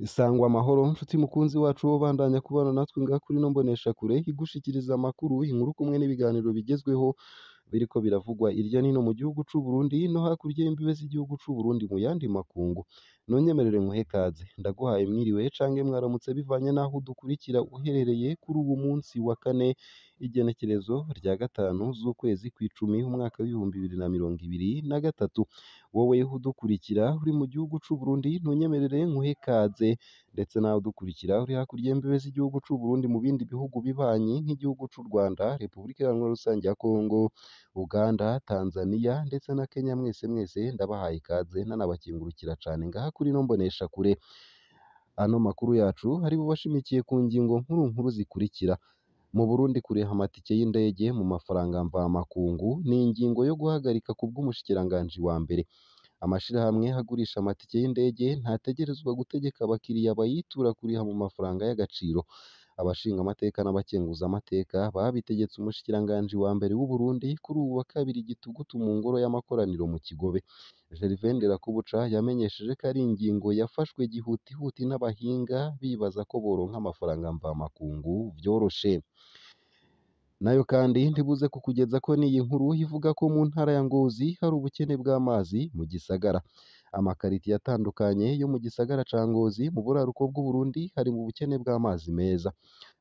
Sangwa amahoro nshuti mukunzi wacu wobandanya kubana natwe ngaha kuri ino mboneshakure igushikiriza amakuru, inkuru kumwe n'ibiganiro bigezweho biriko biravugwa irya nino mu gihugu c'u Burundi no hakurya y'imbibe z'igihugu c'u Burundi mu yandi makungu. Nonyemerere nkuhe kaze, ndaguhaye mwiriwe canke mwaramutse bivanye n'aho udukurikira uherereye kuri uwu munsi wa kane, igenekerezo rya 5 z'ukwezi kw'icumi umwaka w'2023. Wowe udukurikira uri mu gihugu c'u Burundi ntunyemerere nkuhe kaze, ndetse nawe udukurikira uri hakurya y'imbibe z'igihugu c'u Burundi mu bindi bihugu bibanyi nk'igihugu c'u Rwanda, Repubulika Iharanira Rusangi ya Kongo, Uganda, Tanzania ndetse na Kenya, mwese mwese ndabahaye ikaze nanabakengurukira cane ngaha kuri ino mboneshakure. Ano makuru yacu ari bubashimikiye ku ngingo nkuru nkuru zikurikira: mu Burundi kuriha amatike y'indege mu mafaranga mvamakungu ni ingingo yo guhagarika kubw'umushikiranganji wa mbere. Amashirahamwe agurisha amatike y'indege ntategerezwa gutegeka abakiriya bayitura kuriha mu mafaranga y'agaciro. Abashingamateka n'abakenguzamateka babitegetse umushikiranganji wa mbere w'u Burundi kuri uwu wa kabiri Gitugutu mu ngoro y'amakoraniro mu Kigobe. Gervais Nderakobuca yamenyesheje ko ari ingingo yafashwe gihutihuti n'abahinga bibaza ko boronka amafaranga mvamakungu vyoroshe. Nayo kandi ntibuze kukugeza ko n'iyi nkuru ivuga ko mu ntara ya Ngozi hari ubukene bw'amazi mu gisagara. Amakaritiye atandukanye yo mu gisagara ca Ngozi mu buraruko bw'u Burundi hari mu bukene bw'amazi meza.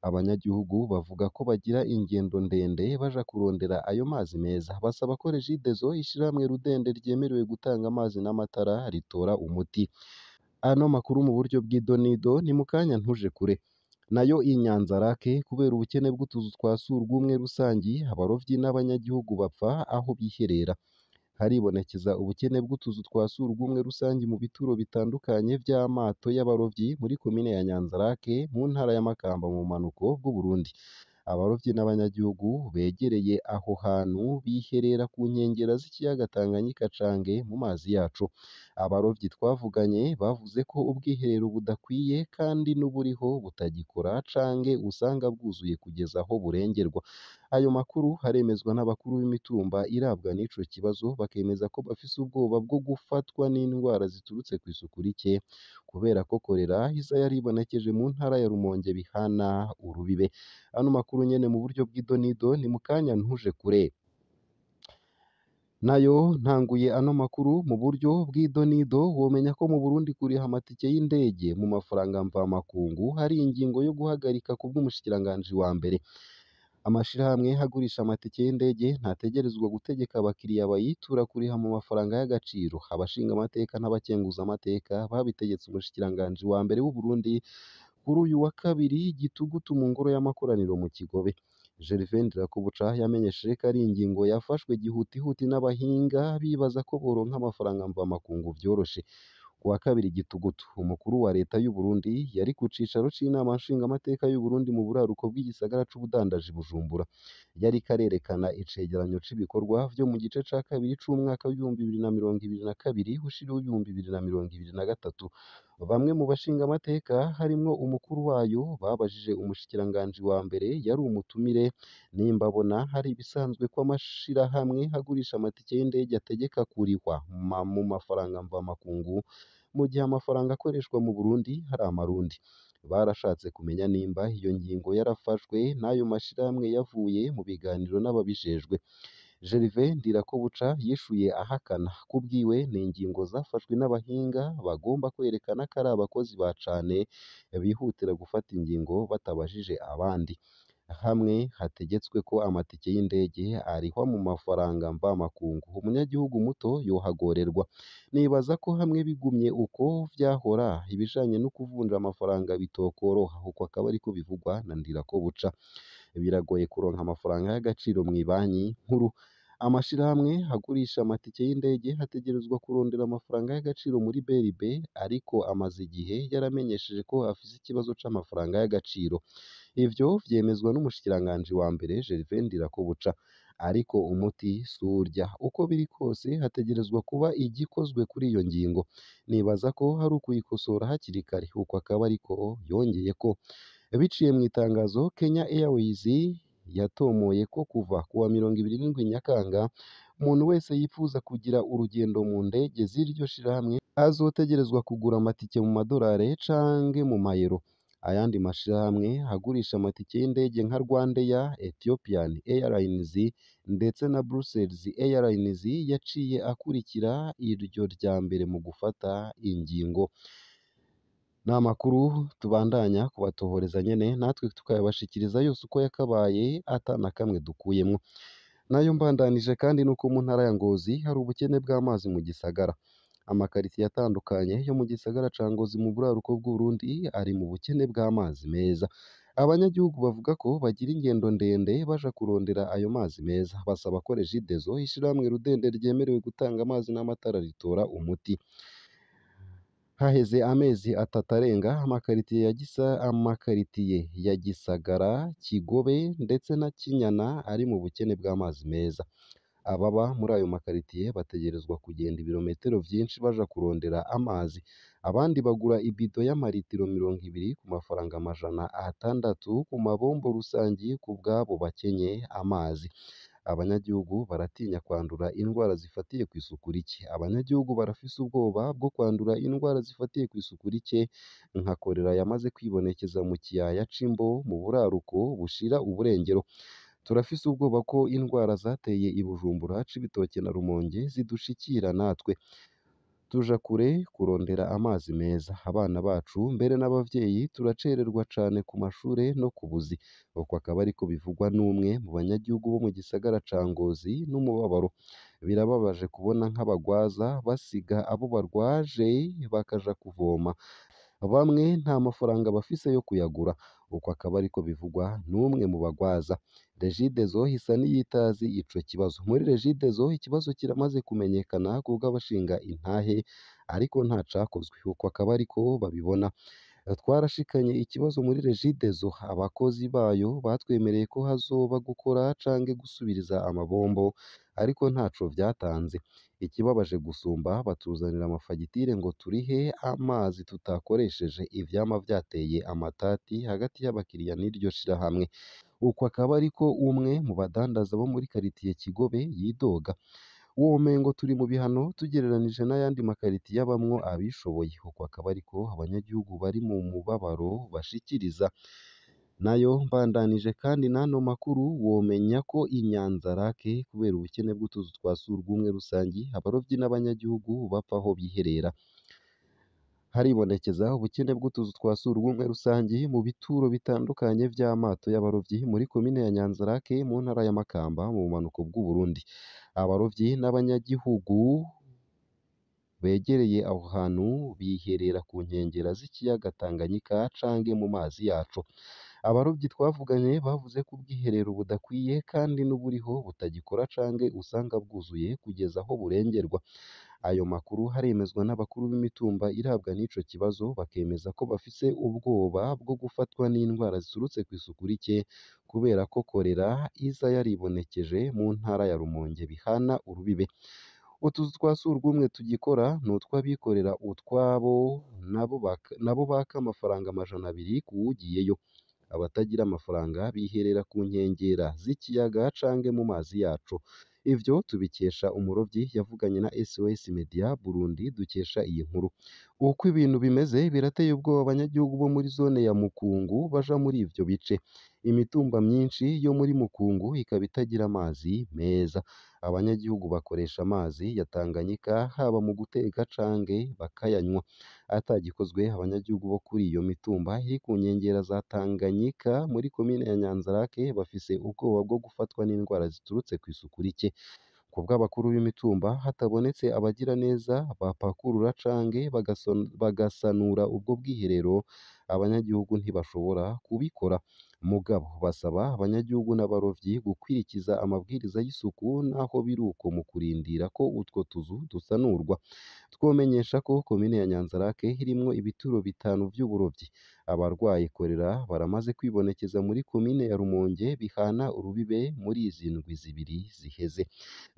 Abanyagihugu bavuga ko bagira ingendo ndende baja kurondera ayo mazi meza. Basaba ko Regideso, ishirahamwe rudende ryemerewe gutanga amazi n'amatara, ritora umuti. Ano makuru mu buryo bw'idonido ni mukanya ntuje kure. Nayo i Nyanza-Lac kubera ubukene bw'utuzu twa surwumwe rusangi, abarovyi n'abanyagihugu bapfa aho biherera. Haribonekeza ubukene bw'utuzu twa surwumwe rusangi mu bituro bitandukanye vy'amato y'abarovyi muri komine ya Nyanza-Lac mu ntara ya Makamba mu bumanuko bw'u Burundi. Abarovyi n'abanyagihugu begereye aho hantu biherera ku nkengera z'ikiyaga Tanganyika canke mu mazi yaco. Abarovyi twavuganye bavuze ko ubwiherero budakwiye kandi n'uburiho butagikora canke usanga bwuzuye kugeza aho burengerwa. Ayo makuru aremezwa n'abakuru b'imitumba irabwa n'ico kibazo, bakemeza ko bafise ubwoba bwo gufatwa n'indwara ziturutse kw'isuku rike kubera ko korera iza yaribonekeje mu ntara ya Rumonge bihana urubibe. Ano makuru nyene mu buryo bw'idonido ni mukanya ntuje kure. Nayo ntanguye ano makuru mu buryo bw'idonido, womenya ko mu Burundi kuriha amatike y'indege mu mafaranga mvamakungu hari ingingo yo guhagarika kubw'umushikiranganji wa mbere. Amashirahamwe agurisha amatike y'indege ntategerezwa gutegeka abakiriya bayitura kuriha mu mafaranga y'agaciro. Abashingamateka n'abakenguzamateka babitegetse umushikiranganji wa mbere w'u Burundi kuri uyu wa kabiri Gitugutu mu ngoro y'amakoraniro mu Kigobe. Gervais Nderakobuca yamenyesheje ko ari ingingo yafashwe gihutihuti n'abahinga bibaza ko boronka amafaranga mvamakungu vyoroshe. Ku wa kabiri Gitugutu, umukuru wa leta y'u Burundi yari ku cicaro c'inama nshingamateka y'u Burundi mu buraruko bw'igisagara c'ubudandaji Bujumbura. Yariko arerekana icegeranyo c'ibikorwa vyo mu gice ca kabiri c'umwaka w'2022 ushira uw'2023. Bamwe mu bashingamateka harimwo umukuru wayo babajije umushikiranganji wa mbere yari umutumire nimba abona hari ibisanzwe ko amashirahamwe agurisha amatike y'indege ategeka kurihwa mu mafaranga mvamakungu mu gihe amafaranga akoreshwa mu Burundi ari amarundi. Barashatse kumenya nimba iyo ngingo yarafashwe n'ayo mashirahamwe yavuye mu biganiro n'ababijejwe. Gervais Ndirakobuca yishuye ahakana. Kubwiwe ni ingingo zafashwe n'abahinga bagomba kwerekana ko ari abakozi ba cane bihutira gufata ingingo batabajije abandi. Hamwe hategetswe ko amatike y'indege arihwa mu mafaranga mvamakungu, umunyagihugu muto yohagorerwa. Nibaza ko hamwe bigumye uko vyahora, ibijanye no kuvunja amafaranga bitokoroha. Uko akaba ariko bivugwa na Ndirakobuca. Biragoye kuronka amafaranga y'agaciro mw'ibanki nkuru. Amashirahamwe agurisha amatike y'indege ategerezwa kurondera amafaranga y'agaciro muri BRB, ariko amaze igihe yaramenyesheje ko afise ikibazo c'amafaranga y'agaciro. Ivyo vyemezwa n'umushikiranganji wa mbere Gervais Ndirakobuca. Ariko umuti surya, uko biri kose hategerezwa kuba igikozwe kuri iyo ngingo. Nibaza ko hari ukuyikosora hakiri kare, uko akaba ariko yongeyeko. Biciye mw'itangazo, Kenya Airways Yatomoye ko kuva kuwa 27 Nyakanga umuntu wese yipfuza kugira urugendo mu ndege z'iryo shirahamwe azotegerezwa kugura amatike mu madorari canke mu mayero. Ayandi mashirahamwe agurisha amatike y'indege nka Rwandair, Ethiopian Airlines ndetse na Brussels Airlines yaciye akurikira iryo rya mbere mu gufata ingingo. Ni amakuru tubandanya kubatohoreza nyene, natwe tukayabashikiriza yose uko yakabaye ata na kamwe dukuyemwo. Nayo mbandanije kandi nuko mu ntara ya Ngozi hari ubukene bw'amazi mu gisagara. Amakaritiye atandukanye yo mu gisagara ca Ngozi mu buraruko bw'Uburundi ari mu bukene bw'amazi meza. Abanyagihugu bavuga ko bagira ingendo ndende baja kurondera ayo mazi meza. Basaba ko Regideso, ishirahamwe rudende ryemerewe gutanga amazi n'amatara ritora umuti. Haheze amezi atatu arenga amakaritiye ya Gisagara, Kigobe ndetse na Kinyana ari mu bukene bw'amazi meza. Ababa muri ayo makaritiye bategerezwa kugenda ibirometero vyinshi baja kurondera amazi. Abandi bagura ibido y'amaritiro 20 ku mafaranga 600 ku mabombo rusangi ku bw'abo bakenye amazi. Abanyagihugu baratinya kwandura indwara zifatiye kw'isuku rike. Abanyagihugu barafise ubwoba bwo kwandura indwara zifatiye kw'isuku rike nka korera yamaze kwibonekeza mu kiyaya c'Imbo mu buraruko bushira uburengero. Turafise ubwoba ko indwara zateye i Bujumbura, Cibitoke na Rumonge zidushikira natwe. Tuja kure kurondera amazi meza. Abana bacu mbere n'abavyeyi turacererwa cane ku mashure no ku buzi. Uko akaba ariko bivugwa n'umwe mu banyagihugu bo mu gisagara ca Ngozi n'umubabaro. Birababaje kubona nk'abagwaza basiga abo barwaje bakaja kuvoma. Bamwe nta mafaranga bafise yo kuyagura. Uko akaba ariko bivugwa n'umwe mu bagwaza. Regideso isa n'iyitazi ico kibazo. Muri Regideso ikibazo kiramaze kumenyekana kubw'abashinga intahe, ariko nta cakozwe. Uko akaba ariko babibona. Twarashikanye ikibazo muri Regideso, abakozi bayo batwemereye ko hazoba gukora canke gusubiriza amabombo, ariko ntaco vyatanze. Ikibabaje gusumba batuzanira amafagitire ngo turihe amazi tutakoresheje, ivyama vyateye amatati hagati y'abakiriya n'iryo shirahamwe. Uko akaba ariko umwe mu badandaza bo muri karitiye Kigobe yidoga. Womengo turi mu bihano tugereranije n'ayandi makaritiye abamwo abishoboye. Uko akaba ariko abanyagihugu bari mu mubabaro bashikiriza. Nayo mbandanije kandi n'ano makuru womenya ko i Nyanza-Lac kubera ubukene bw'utuzu twa surwumwe rusangi abarovyi n'abanyagihugu bapfa aho biherera. Haribonekeza ubukene bw'utuzu twa surwumwe rusangi mu bituro bitandukanye vy'amato y'abarovyi muri komine ya Nyanza-Lac mu ntara ya Makamba mu bumanuko bw'Uburundi. Abarovyi n'abanyagihugu begereye aho hantu biherera ku nkengera z'ikiyaga Tanganyika canke mu mazi yaco. Abarovyi twavuganye bavuze ko ubwiherero budakwiye kandi n'uburiho butagikora canke usanga bwuzuye kugeza aho burengerwa. Ayo makuru haremezwa n'abakuru b'imitumba irabwa n'ico kibazo, bakemeza ko bafise ubwoba bwo gufatwa n'indwara ziturutse kw'isuku rike kubera ko korera iza yaribonekeje mu ntara ya Rumonge bihana urubibe. Utuzu twa surwumwe tugikora ni utw'abikorera utwabo nabo baka amafaranga 200 kuwugiyeyo. Abatagira amafaranga biherera ku nkengera z'ikiyaga canke mu mazi yaco. Ivyo tubikesha umurovyi yavuganye na SOS Media Burundi dukesha iyi nkuru. Uko ibintu bimeze birateye ubwoba abanyagihugu bo muri zone ya Mukungu baja muri ivyo bice. Imitumba myinshi yo muri Mukungu ikaba itagira amazi meza. Abanyagihugu bakoresha amazi ya Tanganyika haba mu guteka canke bakayanywa. Atagikozwe abanyagihugu bo kuri iyo mitumba iri ku nkengera za Tanganyika muri komine ya Nyanza-Lac bafise ubwoba bwo gufatwa n'indwara ziturutse kw'isuku rike. Kubw'abakuru b'imitumba hatabonetse abagiraneza bapakurura canke bagasanura ubwo bwiherero, abanyagihugu ntibashobora kubikora. Mugabo basaba abanyagihugu n'abarovyi gukwirikiza amabwiriza y'isuku naho biruko mu kurindira ko utwo tuzu dusanurwa. Twomenyesha ko komine ya Nyanza-Lac irimwo ibituro bitanu vy'uburovyi. Abarwaye korera baramaze kwibonekeza muri komine ya Rumonge bihana urubibe muri izi ndwi zibiri ziheze.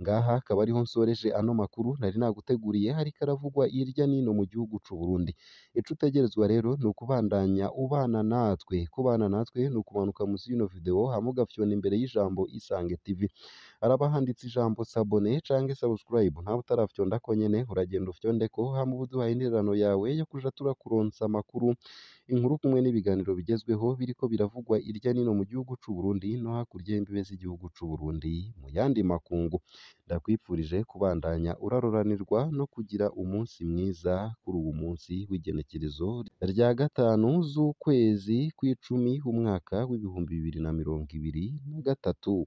Ngaha akaba ariho nsoreje ano makuru nari naguteguriye hariko aravugwa hirya n'ino mu gihugu c'u Burundi. Ico utegerezwa rero ni ukubandanya ubana natwe. Kubana natwe ni ukumanuka munsi y'ino video hama ugafyona imbere y'ijambo Isange TV. Haraba handitse ijambo s'abonner canke subscribe, nawe utarafyondako nyene uragenda ufyondeko hama ube uduhaye intererano yawe yo kuja turakuronsa amakuru, inkuru kumwe n'ibiganiro bigezweho biriko biravugwa irya n'ino mu gihugu c'u Burundi no hakurya y'imbibe z'igihugu c'u Burundi mu yandi makungu. Ndakwifurije kubandanya uraroranirwa no kugira umunsi mwiza kuri uwu munsi w'igenekerezo rya 5 z'ukwezi kw'icumi umwaka w'2023.